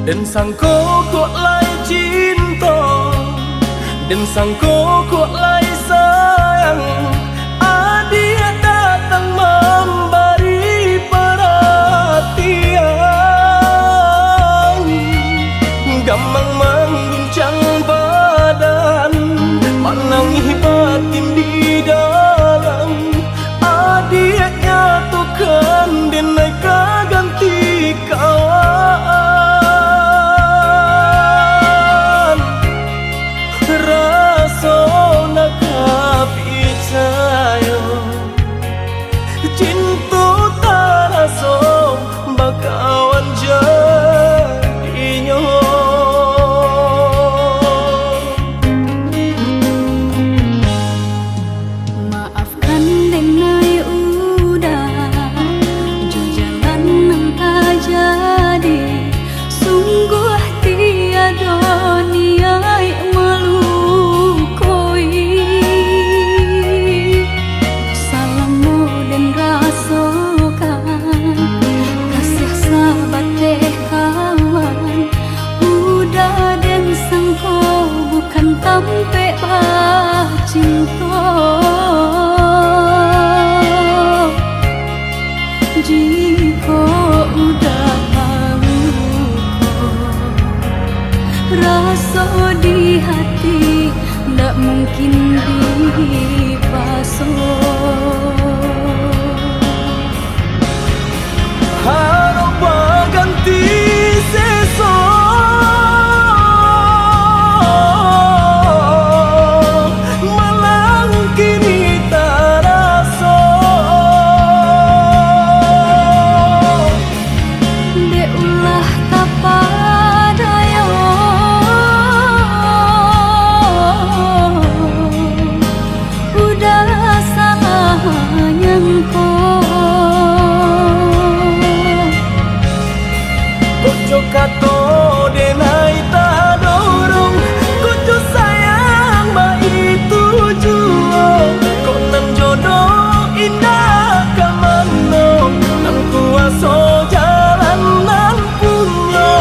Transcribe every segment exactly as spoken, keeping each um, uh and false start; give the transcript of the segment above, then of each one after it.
Den sangko kok lai cinto, den sangko kok lai sayang, adiak datang mambari paratian. Gamang mangguncang badan, manangih batin di dalam. Adiak nyatokan, den ai ka ganti kawan. Raso nak ka picayo, cinto taraso bakawan jadinyo. Maafkan den ai Uda, jo jalan nan tajadi, sungguah tiado niaik malukoi. Salamo den rasokan, kasiah sabateh kawan, Uda den sangko bukan tampek bacinto. Jikok Uda baluko, raso di hati ndak mungkin dipaso. Harok baganti seso, malang kini taraso. Dek ulah tapadayo, Uda salah nyangko. Kok jo kato den ai tadorong, kok jo sayang baitu juo. Kok nan jodoh indak ka mano, nan kuaso jalan nan punyo.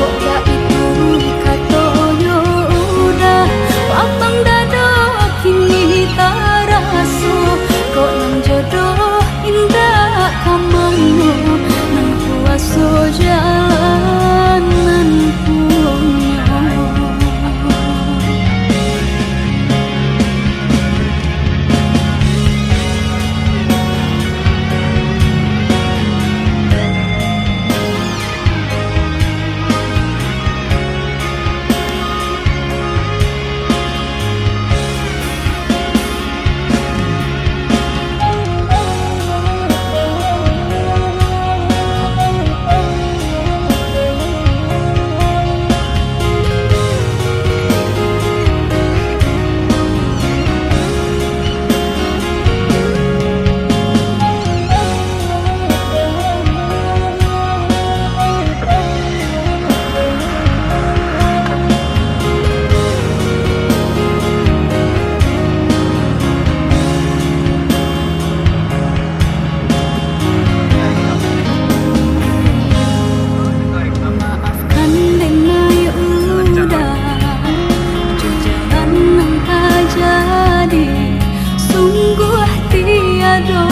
Kok baitu katonyo Uda, lapang dado kini taraso. Kok nan jodoh indak ka mano, nan kuaso jalan nan punyo. Maafkan den ai Uda, jo jalan nan tajadi, sungguah tiado